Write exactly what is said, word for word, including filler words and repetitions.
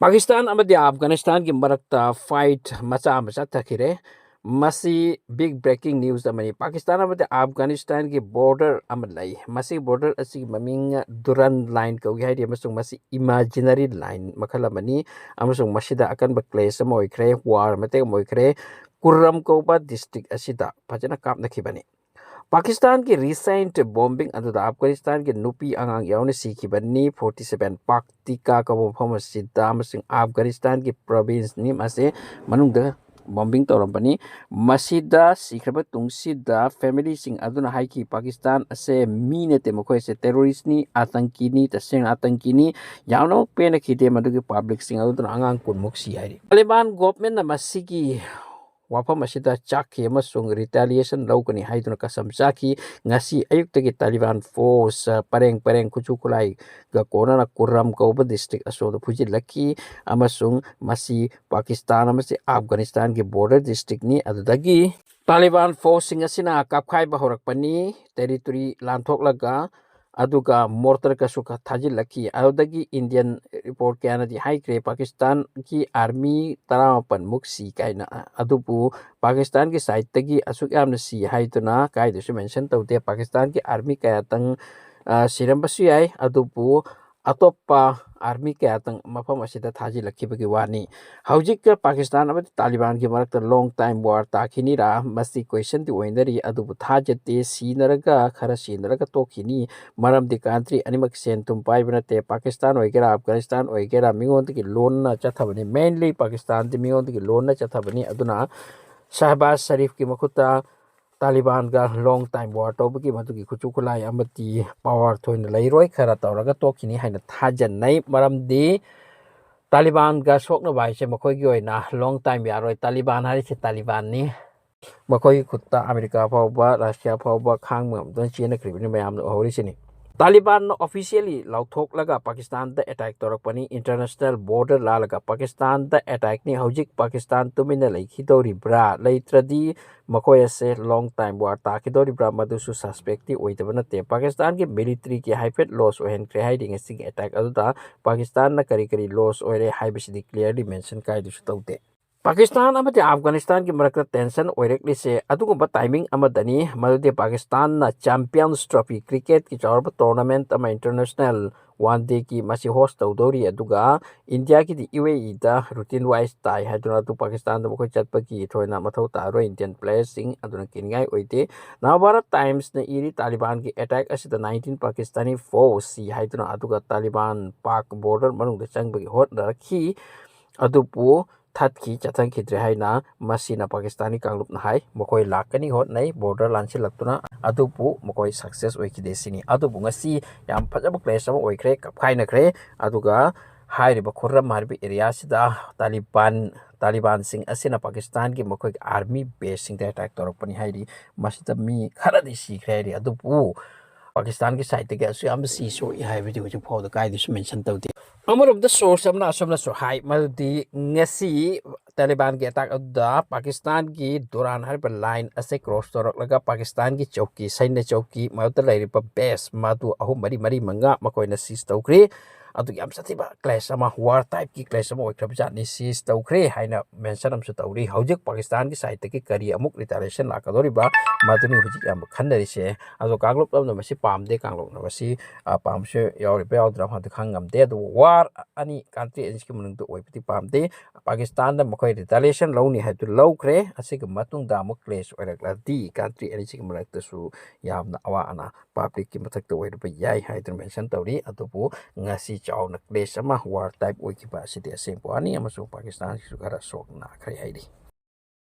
ꯄꯥꯀꯤꯁꯇꯥꯟ ꯑꯃꯗꯤ ꯑꯐꯒꯥꯅꯤꯁꯇꯥꯟꯒꯤ ꯃꯔꯛꯇ fight ꯃꯆꯥ ꯑꯃ ꯆꯠꯊꯈꯤꯔꯦ꯫ ꯃꯁꯤ big breaking news ꯑꯃꯅꯤ꯫ ꯄꯥꯀꯤꯁꯇꯥꯟ ꯑꯃꯗꯤ ꯑꯐꯒꯥꯅꯤꯁꯇꯥꯟꯒꯤ border ꯑꯃ ꯂꯩ꯫ ꯃꯁꯤꯒꯤ border ꯑꯁꯤꯒꯤ ꯃꯃꯤꯡ Durand Line ꯀꯧꯏ ꯍꯥꯏꯔꯤ, ꯑꯃꯁꯨꯡ ꯃꯁꯤ imaginary line ꯃꯈꯜ ꯑꯃꯅꯤ, ꯑꯃꯁꯨꯡ ꯃꯁꯤꯗ ꯑꯀꯟꯕ clash ꯑꯃ ꯑꯣꯏꯈ꯭ꯔꯦ, war ꯃꯇꯦꯛ ꯑꯃ ꯑꯣꯏꯈ꯭ꯔꯦ꯫ ꯀꯨꯔꯝ ꯀꯧꯕ district ꯑꯁꯤꯗ ꯐꯖꯅ ꯀꯥꯞꯅꯈꯤꯕꯅꯤ꯫ ꯄꯥꯀꯤꯁꯇꯥꯟꯒꯤ recent bombing ꯑꯗꯨꯗ ꯑꯐꯒꯥꯅꯤꯁꯇꯥꯟꯒꯤ ꯅꯨꯄꯤ ꯑꯉꯥꯡ ꯌꯥꯎꯅ ꯁꯤꯈꯤꯕꯅꯤ꯫ Forty seven Paktika ꯀꯧꯕ ꯃꯐꯝ ꯑꯁꯤꯗ, ꯑꯃꯁꯨꯡ ꯑꯐꯒꯥꯅꯤꯁꯇꯥꯟꯒꯤ provinceꯅꯤ꯫ ꯃꯁꯤ ꯃꯅꯨꯡꯗ bombing ꯇꯧꯔꯝꯕꯅꯤ꯫ ꯃꯁꯤꯗ ꯁꯤꯈ꯭ꯔꯕ ꯇꯨꯡꯁꯤꯗ familyꯁꯤꯡ ꯑꯗꯨꯅ ꯍꯥꯏꯈꯤ, "ꯄꯥꯀꯤꯁꯇꯥꯟ ꯑꯁꯦ ꯃꯤ ꯅꯠꯇꯦ, ꯃꯈꯣꯏꯁꯦ terroristꯅꯤ, ꯑꯥꯇꯪꯀꯤꯅꯤ, ꯇꯁꯦꯡꯅ ꯑꯥꯇꯪꯀꯤꯅꯤ"꯫ ꯌꯥꯝꯅꯃꯛ ꯄꯦꯟꯅꯈꯤꯗꯦ ꯃꯗꯨꯒꯤ publicꯁꯤꯡ ꯑꯗꯨꯅ ꯑꯉꯥꯡ ꯀꯨꯟꯃꯨꯛ ꯁꯤ ꯍꯥꯏꯔꯤ꯫ ꯇꯥꯂꯤꯕꯥꯟ governmentꯅ ꯃꯁꯤꯒꯤ ꯋꯥꯐꯝ ꯑꯁꯤꯗ ꯆꯥꯛꯈꯤ ꯑꯃꯁꯨꯡ retaliation ꯂꯧꯒꯅꯤ ꯍꯥꯏꯗꯨꯅ ꯀꯁꯝ ꯆꯥꯈꯤ꯫ ꯉꯁꯤ ꯑꯌꯨꯛꯇꯒꯤ ꯇꯥꯂꯤꯕꯥꯟ force ꯄꯔꯦꯡ ꯄꯔꯦꯡ ꯈꯨꯠꯁꯨ ꯈꯨꯠꯂꯥꯏꯒ ꯀꯣꯟꯅꯅ ꯀꯨꯔꯝ ꯀꯧꯕ district ꯑꯁꯣꯝꯗ ꯐꯨꯖꯤꯜꯂꯛꯈꯤ, ꯑꯃꯁꯨꯡ ꯃꯁꯤ ꯄꯥꯀꯤꯁꯇꯥꯟ ꯑꯃꯁꯨꯡ ꯑꯐꯒꯥꯅꯤꯁꯇꯥꯟꯒꯤ border districtꯅꯤ꯫ ꯑꯗꯨꯗꯒꯤ ꯇꯥꯂꯤꯕꯥꯟ forceꯁꯤꯡ ꯑꯁꯤꯅ ꯀꯥꯞꯈꯥꯏꯕ ꯍꯧꯔꯛꯄꯅꯤ꯫ Territory ꯂꯥꯟꯊꯣꯛꯂꯒ ꯑꯗꯨꯒ mortarꯒꯁꯨ ꯈ-, ꯊꯥꯖꯤꯜꯂꯛꯈꯤ꯫ ꯑꯗꯨꯗꯒꯤ Indian report ꯀꯌꯥꯅꯗꯤ ꯍꯥꯏꯈ꯭ꯔꯦ, ꯄꯥꯀꯤꯁꯇꯥꯟꯒꯤ army ꯇꯔꯥꯃꯥꯄꯟ ꯃꯨꯛ ꯁꯤ ꯀꯥꯏꯅ꯫ ꯑꯗꯨꯕꯨ ꯄꯥꯀꯤꯁꯇꯥꯟꯒꯤ sideꯇꯒꯤ ꯑꯁꯨꯛ ꯌꯥꯝꯅ ꯁꯤ ꯍꯥꯏꯗꯨꯅ ꯀꯥꯏꯗꯁꯨ mention ꯇꯧꯗꯦ꯫ ꯄꯥꯀꯤꯁꯇꯥꯟꯒꯤ army ꯀꯌꯥꯇꯪ, ꯑ, ꯁꯤꯔꯝꯕꯁꯨ ꯌꯥꯏ, ꯑꯗꯨꯕꯨ ꯑꯇꯣꯞꯄ army ꯀꯌꯥꯇꯪ ꯃꯐꯝ ꯑꯁꯤꯗ ꯊꯥꯖꯤꯜꯂꯛꯈꯤꯕꯒꯤ ꯋꯥꯅꯤ꯫ ꯍꯧꯖꯤꯛ ꯄꯥꯀꯤꯁꯇꯥꯟ ꯑꯃꯗꯤ ꯇꯥꯂꯤꯕꯥꯟꯒꯤ ꯃꯔꯛꯇ long time war ꯇꯥꯈꯤꯅꯤꯔꯥ? ꯃꯁꯤ questionꯗꯤ ꯑꯣꯏꯅꯔꯤ, ꯑꯗꯨꯕꯨ ꯊꯥꯖꯗꯦ꯫ ꯁꯤꯅꯔꯒ, ꯈꯔ ꯁꯤꯅꯔꯒ ꯇꯣꯛꯈꯤꯅꯤ꯫ ꯃꯔꯝꯗꯤ country ꯑꯅꯤꯃꯛ ꯁꯦꯟ ꯊꯨꯝ ꯄꯥꯏꯕ ꯅꯠꯇꯦ꯫ ꯄꯥꯀꯤꯁꯇꯥꯟ ꯑꯣꯏꯒꯦꯔꯥ, ꯑꯐꯒꯥꯅꯤꯁꯇꯥꯟ ꯑꯣꯏꯒꯦꯔꯥ, ꯃꯤꯉꯣꯟꯗꯒꯤ ꯂꯣꯟꯅ ꯆꯠꯊꯕꯅꯤ꯫ Mainly ꯄꯥꯀꯤꯁꯇꯥꯟꯗꯤ ꯃꯤꯉꯣꯟꯗꯒꯤ ꯂꯣꯟꯅ ꯆꯠꯊꯕꯅꯤ꯫ ꯑꯗꯨꯅ ꯁꯍꯕꯥꯖ ꯁꯔꯤꯐꯀꯤ ꯃꯈꯨꯠꯇ ꯇꯥꯂꯤꯕꯥꯟꯒ long time war ꯇꯧꯕꯒꯤ ꯃꯗꯨꯒꯤ ꯈꯨꯠꯁꯨ ꯈꯨꯠꯂꯥꯏ ꯑꯃꯗꯤ power ꯊꯣꯏꯅ ꯂꯩꯔꯣꯏ, ꯈꯔ ꯇꯧꯔꯒ ꯇꯣꯛꯈꯤꯅꯤ ꯍꯥꯏꯅ ꯊꯥꯖꯅꯩ꯫ ꯃꯔꯝꯗꯤ ꯇꯥꯂꯤꯕꯥꯟꯒ ꯁꯣꯛꯅꯕ ꯍꯥꯏꯁꯦ ꯃꯈꯣꯏꯒꯤ ꯑꯣꯏꯅ long time ꯌꯥꯔꯣꯏ꯫ ꯇꯥꯂꯤꯕꯥꯟ ꯍꯥꯏꯔꯤꯁꯦ ꯇꯥꯂꯤꯕꯥꯟꯅꯤ꯫ ꯃꯈꯣꯏꯒꯤ ꯈꯨꯠꯇ ꯑꯃꯦꯔꯤꯀꯥ ꯐꯥꯎꯕ, ꯔꯁꯤꯌꯥ ꯐꯥꯎꯕ ꯈꯥꯡꯕ ꯉꯝꯗꯨꯅ ꯆꯦꯟꯅꯈ꯭ꯔꯤꯕꯅꯤ ꯃꯌꯥꯝꯅ ꯎꯍꯧꯔꯤꯁꯤꯅꯤ꯫ ꯇꯥꯂꯤꯕꯥꯟꯅ officially ꯂꯥꯎꯊꯣꯛꯂꯒ ꯄꯥꯀꯤꯁꯇꯥꯟꯗ attack ꯇꯧꯔꯛꯄꯅꯤ, international border ꯂꯥꯜꯂꯒ ꯄꯥꯀꯤꯁꯇꯥꯟꯗ attackꯅꯤ꯫ ꯍꯧꯖꯤꯛ ꯄꯥꯀꯤꯁꯇꯥꯟ ꯇꯨꯃꯤꯟꯅ ꯂꯩꯈꯤꯗꯧꯔꯤꯕ꯭ꯔꯥ? ꯂꯩꯇ꯭ꯔꯗꯤ ꯃꯈꯣꯏ ꯑꯁꯦ long time war ꯇꯥꯈꯤꯗꯧꯔꯤꯕ꯭ꯔꯥ? ꯃꯗꯨꯁꯨ suspectꯇꯤ ꯑꯣꯏꯗꯕ ꯅꯠꯇꯦ꯫ ꯄꯥꯀꯤꯁꯇꯥꯟꯒꯤ militaryꯒꯤ ꯍꯥꯏꯐꯦꯠ loss ꯑꯣꯏꯍꯟꯈ꯭ꯔꯦ ꯍꯥꯏꯔꯤ ꯉꯁꯤꯒꯤ attack ꯑꯗꯨꯗ꯫ ꯄꯥꯀꯤꯁꯇꯥꯟꯅ ꯀꯔꯤ ꯀꯔꯤ loss ꯑꯣꯏꯔꯦ ꯍꯥꯏꯕꯁꯤꯗꯤ clearly mention ꯀꯥꯏꯗꯁꯨ ꯇꯧꯗꯦ꯫ ꯄꯥꯀꯤꯁꯇꯥꯟ ꯑꯃꯗꯤ ꯑꯐꯒꯥꯅꯤꯁꯇꯥꯟꯒꯤ ꯃꯔꯛꯇ tension ꯑꯣꯏꯔꯛꯂꯤꯁꯦ ꯑꯗꯨꯒꯨꯝꯕ timing ꯑꯃꯗꯅꯤ, ꯃꯗꯨꯗꯤ ꯄꯥꯀꯤꯁꯇꯥꯟꯅ Champions Trophy cricketꯀꯤ ꯆꯥꯎꯔꯕ tournament ꯑꯃ international one dayꯒꯤ ꯃꯁꯤ host ꯇꯧꯗꯧꯔꯤ꯫ ꯑꯗꯨꯒ ꯏꯟꯗꯤꯌꯥꯒꯤꯗꯤ UAEꯗ routine wise ꯇꯥꯏ ꯍꯥꯏꯗꯨꯅ, ꯑꯗꯨ ꯄꯥꯀꯤꯁꯇꯥꯟꯗ ꯃꯈꯣꯏ ꯆꯠꯄꯒꯤ ꯊꯣꯏꯅ ꯃꯊꯧ ꯇꯥꯔꯣꯏ Indian playerꯁꯤꯡ, ꯑꯗꯨꯅ ꯀꯤꯅꯤꯡꯉꯥꯏ ꯑꯣꯏꯗꯦ꯫ Navbharat Timesꯅ ꯏꯔꯤ, ꯇꯥꯂꯤꯕꯥꯟꯒꯤ attack ꯑꯁꯤꯗ nineteen Pakistani foes ꯁꯤ ꯍꯥꯏꯗꯨꯅ, ꯑꯗꯨꯒ ꯇꯥꯂꯤꯕꯥꯟ ꯄꯥꯛ border ꯃꯅꯨꯡꯗ ꯆꯪꯕꯒꯤ ꯍꯣꯠꯅꯔꯛꯈꯤ꯫ ꯑꯗꯨꯕꯨ ꯊꯠꯈꯤ, ꯆꯠꯊꯈꯤꯗ꯭ꯔꯦ ꯍꯥꯏꯅ ꯃꯁꯤꯅ ꯄꯥꯀꯤꯁꯇꯥꯅꯤ ꯀꯥꯡꯂꯨꯞꯅ ꯍꯥꯏ꯫ ꯃꯈꯣꯏ ꯂꯥꯛꯀꯅꯤ ꯍꯣꯠꯅꯩ border ꯂꯥꯟꯁꯤꯜꯂꯛꯇꯨꯅ, ꯑꯗꯨꯕꯨ ꯃꯈꯣꯏ success ꯑꯣꯏꯈꯤꯗꯦ ꯁꯤꯅꯤ꯫ ꯑꯗꯨꯕꯨ ꯉꯁꯤ ꯌꯥꯝ ꯐꯖꯕ clash ꯑꯃ ꯑꯣꯏꯈ꯭ꯔꯦ, ꯀꯞꯈꯥꯏꯅꯈ꯭ꯔꯦ꯫ ꯑꯗꯨꯒ ꯍꯥꯏꯔꯤꯕ ꯈꯨꯔꯝ ꯍꯥꯏꯔꯤꯕ areaꯁꯤꯗ ꯇꯥꯂꯤꯕꯥꯟ, ꯇꯥꯂꯤꯕꯥꯟꯁꯤꯡ ꯑꯁꯤꯅ ꯄꯥꯀꯤꯁꯇꯥꯟꯒꯤ ꯃꯈꯣꯏꯒꯤ army baseꯁꯤꯡꯗ attack ꯇꯧꯔꯛꯄꯅꯤ ꯍꯥꯏꯔꯤ꯫ ꯃꯁꯤꯗ ꯃꯤ ꯈꯔꯗꯤ ꯁꯤꯈ꯭ꯔꯦ ꯍꯥꯏꯔꯤ, ꯑꯗꯨꯕꯨ ꯄꯥꯀꯤꯁꯇꯥꯟꯒꯤ sideꯇꯒꯤ ꯑꯁꯨꯛ ꯌꯥꯝꯅ ꯁꯤ ꯁꯣꯛꯏ ꯍꯥꯏꯕꯗꯤ ꯍꯧꯖꯤꯛ ꯐꯥꯎꯕꯗ ꯀꯥꯏꯗꯁꯨ mention ꯇꯧꯗꯦ꯫ ꯑꯃꯔꯣꯝꯗ source ꯑꯃꯅ ꯑꯁꯨꯝꯅꯁꯨ ꯍꯥꯏ, ꯃꯗꯨꯗꯤ ꯉꯁꯤ ꯇꯥꯂꯤꯕꯥꯟꯒꯤ attack ꯑꯗꯨꯗ ꯄꯥꯀꯤꯁꯇꯥꯟꯒꯤ ꯗꯨꯔꯥꯟ ꯍꯥꯏꯔꯤꯕ line ꯑꯁꯦ cross ꯇꯧꯔꯛꯂꯒ ꯄꯥꯀꯤꯁꯇꯥꯟꯒꯤ ꯆꯧꯀꯤ, ꯁꯩꯅ ꯆꯧꯀꯤ, ꯃꯗꯨꯗ ꯂꯩꯔꯤꯕ base ꯃꯗꯨ ꯑꯍꯨꯝ, ꯃꯔꯤ, ꯃꯔꯤ, ꯃꯉꯥ ꯃꯈꯣꯏꯅ seize ꯇꯧꯈ꯭ꯔꯦ꯫ ꯑꯗꯨ ꯌꯥꯝ ꯁꯥꯊꯤꯕ clash ꯑꯃ, war typeꯀꯤ clash ꯑꯃ ꯑꯣꯏꯈ꯭ꯔꯕꯖꯥꯠꯅꯤ, seize ꯇꯧꯈ꯭ꯔꯦ ꯍꯥꯏꯅ mention ꯑꯃꯁꯨ ꯇꯧꯔꯤ꯫ ꯍꯧꯖꯤꯛ ꯄꯥꯀꯤꯁꯇꯥꯟꯒꯤ sideꯇꯒꯤ ꯀꯔꯤ ꯑꯃꯨꯛ retaliation ꯂꯥꯛꯀꯗꯧꯔꯤꯕ, ꯃꯗꯨꯅꯤ ꯍꯧꯖꯤꯛ ꯌꯥꯝ ꯈꯟꯅꯔꯤꯁꯦ꯫ ꯑꯗꯣ ꯀꯥꯡꯂꯨꯞ ꯑꯃꯅ ꯃꯁꯤ ꯄꯥꯝꯗꯦ, ꯀꯥꯡꯂꯨꯞꯅ ꯃꯁꯤ, ꯑ, ꯄꯥꯝꯕꯁꯨ ꯌꯥꯎꯔꯤꯕ꯭ꯔꯥ ꯌꯥꯎꯗ꯭ꯔꯥ ꯑꯃꯗꯤ ꯈꯪ ꯉꯝꯗꯦ꯫ ꯑꯗꯨꯕꯨ war ꯑꯅꯤ country ꯑꯅꯤꯁꯤꯒꯤ ꯃꯅꯨꯡꯗ ꯑꯣꯏꯕꯗꯤ ꯄꯥꯝꯗꯦ꯫ ꯄꯥꯀꯤꯁꯇꯥꯟꯗ ꯃꯈꯣꯏ retaliation ꯂꯧꯅꯤ ꯍꯥꯏꯕꯗꯨ ꯂꯧꯈ꯭ꯔꯦ꯫ ꯑꯁꯤꯒꯤ ꯃꯇꯨꯡꯗ ꯑꯃꯨꯛ clash ꯑꯣꯏꯔꯛꯂꯗꯤ country ꯑꯅꯤꯁꯤꯒꯤ ꯃꯔꯛꯇꯁꯨ ꯌꯥꯝꯅ ꯑꯋꯥ ꯑꯅꯥ publicꯀꯤ ꯃꯊꯛꯇ ꯑꯣꯏꯔꯨꯕ ꯌꯥꯏ ꯍꯥꯏꯗꯨꯅ mention ꯇꯧꯔꯤ꯫ ꯑꯗꯨꯕꯨ ꯉꯁꯤ ꯆꯥꯎꯅ clash ꯑꯃ war type ꯑꯣꯏꯈꯤꯕ ꯑꯁꯤꯗꯤ ꯑꯁꯦꯡꯕ ꯋꯥꯅꯤ ꯑꯃꯁꯨꯡ ꯄꯥꯀꯤꯁꯇꯥꯟꯒꯤꯁꯨ ꯈꯔ ꯁꯣꯛ ꯅꯥꯈ꯭ꯔꯦ ꯍꯥꯏꯔꯤ꯫